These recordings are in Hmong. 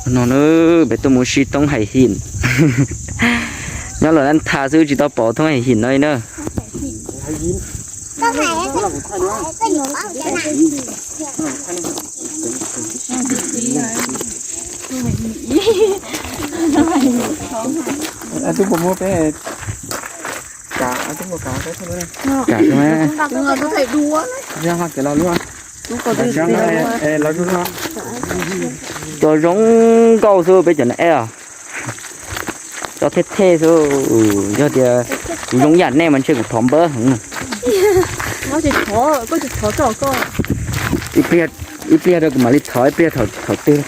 No na, peb tuaj mus sib toob hais him. Nyob los dab tha xwb tsis tau pom thoob hais him no li na. Cov zoo nkauj xwb peb cov na es. Cov thej thej xwb, yog tias kuv zoo yam nej mas ntshe kuv thov npawb heev. Ib pliag rau kuv mam li thov, ib pliag thov twg.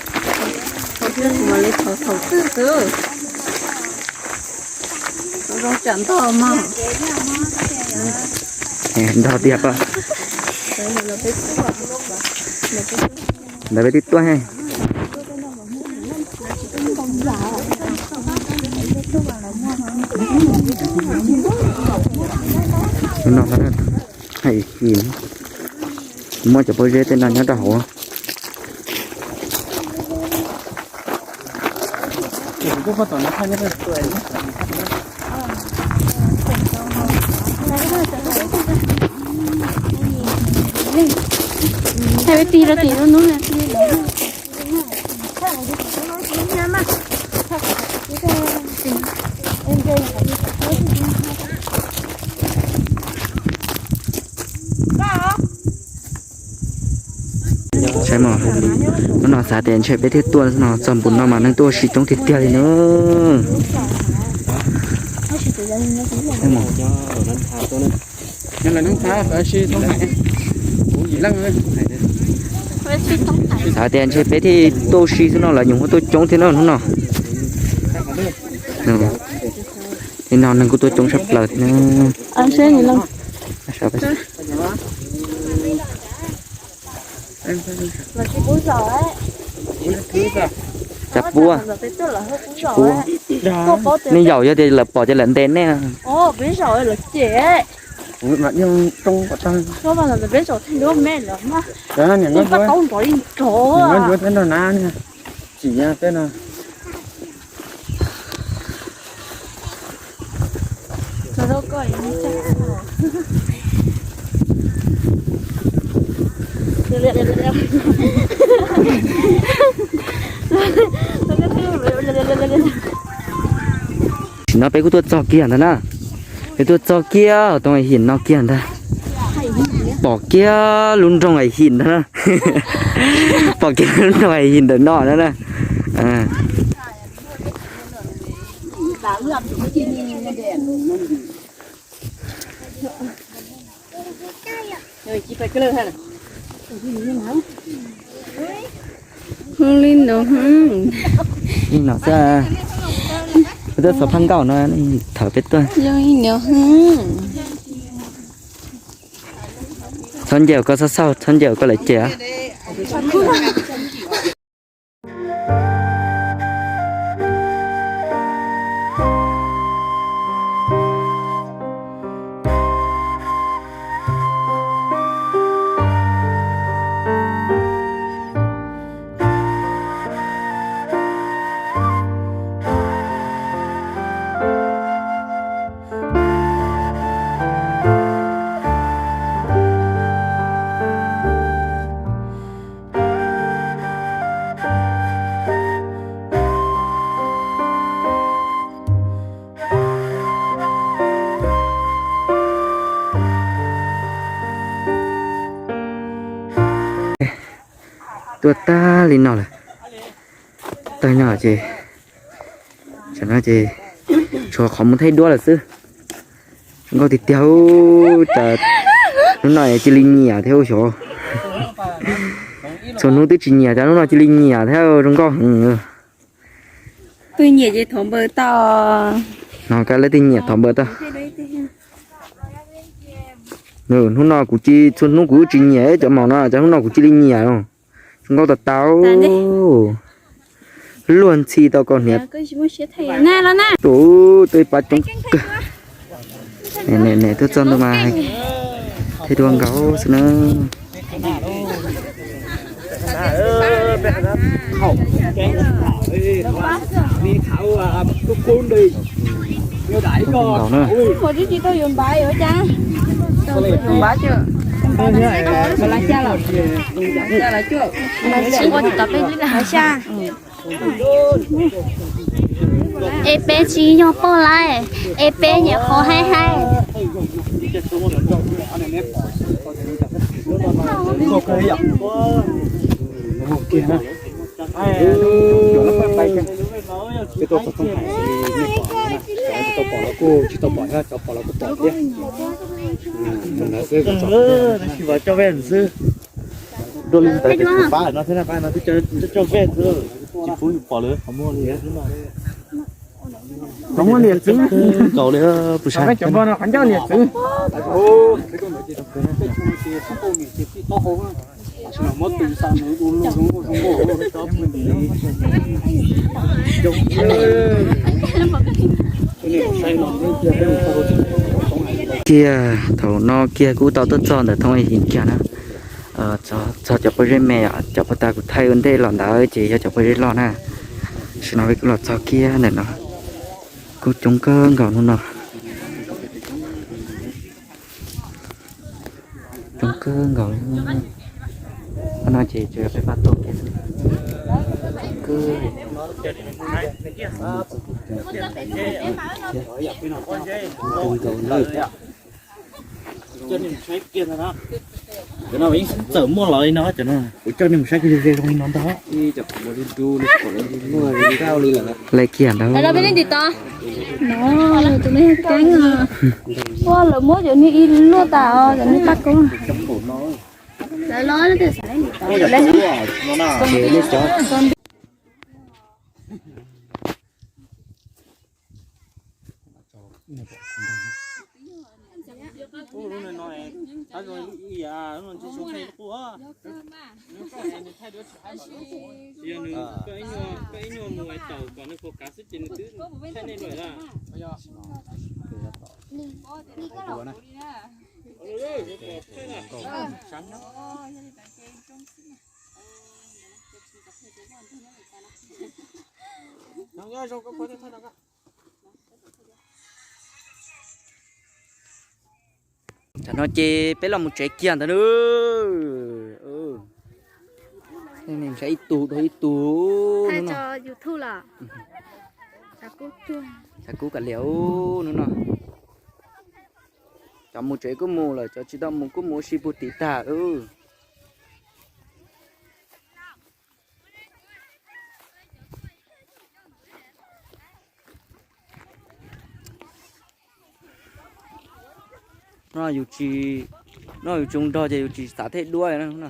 Ntog tiag koj. Ntawd peb twb tuaj he. No, hais him, muaj cov pob zeb tej no nyob rau hauv. Saib mas, hnub no xav tias ntshe peb thiaj tuaj no, txog npaum no mas neeg tuaj ua si coob tiag tiag li na. Xav tias ntshe peb thiaj tuaj ua si xwb no lawv nyuam qhuav tuaj coob thiab na hnub no. Nim no neeg kuj tuaj coob tshaj plaws thiab na. Tsis pub, tsis pub. Nej yaum yog tias lawv pom ces lawv ntes nej. Tam sim no peb kuj tuaj txog kiag ntag na. Peb tuaj txog kiag tau hais him no kiag ntag. Pom kiag lub nroog hais him ntag na. Pom kiag lub nroog hais him ntawm no na. Li no xwb. Peb tuaj txog phab nkauj no, thov peb tuaj. Txhob ncaim koj xauj xauj, txhob ncaim koj lawv cem. Tuaj tag li no lawm. Tag nyo ces, tam no ces tshuav qhov mus thaij duab lawm xwb. Zoo nkauj tiag tiag, cas hnub no cia li nyiam thiab xyov. Txhua hnub twb tsis nyiam, cas hnub no cia li nyiam thiab, zoo nkauj heev. Twb nyiam ces thov npawb tau. No koj leej twg nyiam thov npawb tau. Hnub no kuv tsis, txhua hnub kuv tsis nyiam cov mos no, cas hnub no kuv cia li nyiam. Zoo nkauj tas tau. Luag ntxhi tau koj hniav. Tus twb pab coob kawg. Tuaj txog ntua mas thaij duab nkaus xwb na. Tus nkaus na. Tus nkaus xya los? Xya los cuaj? Xya. Es peb tsis yog poj laib, es peb nyiam qhov haib haib. Peb tuaj txog thoob hais li nej pom na, cov tsis tau pom los kuj tsis tau pom thiab, cov pom los kuj pom thiab. Tab sis mas coj peb xwb, dua li ntawd ces kuv pab no thiab na, pab no twb coj peb xwb, tsis pub yus pom lawm qhov muag li xwb no. Qhov muag liam txwv nkaus li, puas sai? Cov npog no qhov ncauj liam txwv. Kiag thaum no kiag kuv tau tuaj txog ntawm thoob Ej Hiv kiag na. Txog cov pob zeb me, cov puag ta kuv thaij ua ntej los ntawd ces yog cov pob zeb loj na. Tam sim no peb kuj los txog kiag ntawm no, kuj coob kawg nkaus hnub no. Coob kawg nkaus li. Qhov no ces tsuas yog peb pab tuaj kiag xwb. Cov no yeej txawm muaj los li no, cov no kuv coj nej mus saib kiag ze ze zoo li no ntag. Lawv kiag ntawd. No, tus no yog keeb. Ua lawv muab cov niag ib luaj tas os, cov niag paj koob. Koj ib nyuag mus taus kom nws puas kav xwb ces nws twb thaij nej lawm. Tam no ces peb los mus tsev kiag ntawd na. Saib ib tug dhau ib tug. Xav kub kav liam hnub no. Cov mus tsev kuj mus lawm, cov tsis tau mus kuj mus ua si puag tim tag. No yus tsis, no yus tsis nrog ces yus tsis xav thej duab li no.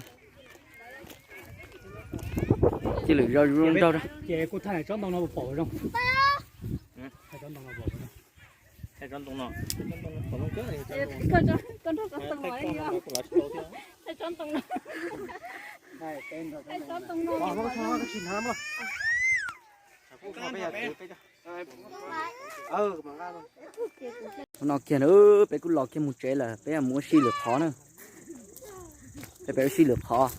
Cia lwm zaus yus zoo nraug. Ces kuv thaij tsob ntoo no pom zoo. Hnub no kiag na, peb kuj los kiag mus tsev lawm, peb mus ua si lwm qhov na. Peb pem ua si lwm qhov.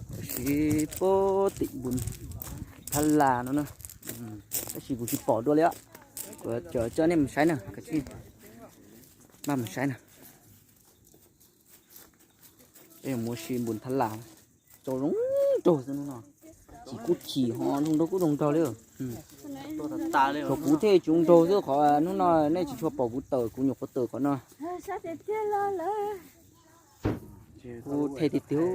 Tab sis puag tim npus Thab Las no na, tab sis kuv tsis pom dua li os. Kuv coj nej mus saib na, kav tsij maj mus saib na. Peb mus ua si npus Thab Las, tsaus zoo nraug xwb hnub no. Chim kuj chim ho zoo nraug kuj zoo nraug li. Tsuas kuv thiaj tsis zoo nraug xwb, qhov hnub no nej tsis tshua pom kuv tawm, kuv nyuam qhuav tawm qhov no. Kuv them tiag tiag.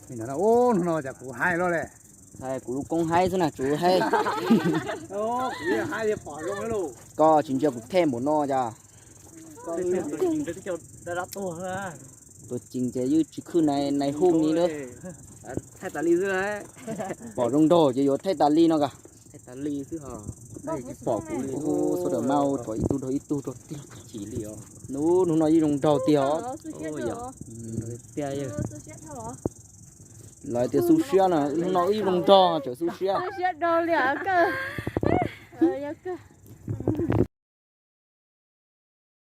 Hnub no cas kuv haib loj li. Kuv lub koob haib xwb na, tsuas haib. Koj tsis ntsia kuv them npaum no cas. Tuag ceev ces yeej tsis khwj nais hu li lawm. Pom zoo nraug ces yuav thaij tas li no koj. Sawv daws mas ua thaum ib tug dhau ib tug rau tiag. Hnub no yeej zoo nraug tiag os. Lawv tias xub siab na, hnub no wb zoo nraug tseem xub siab.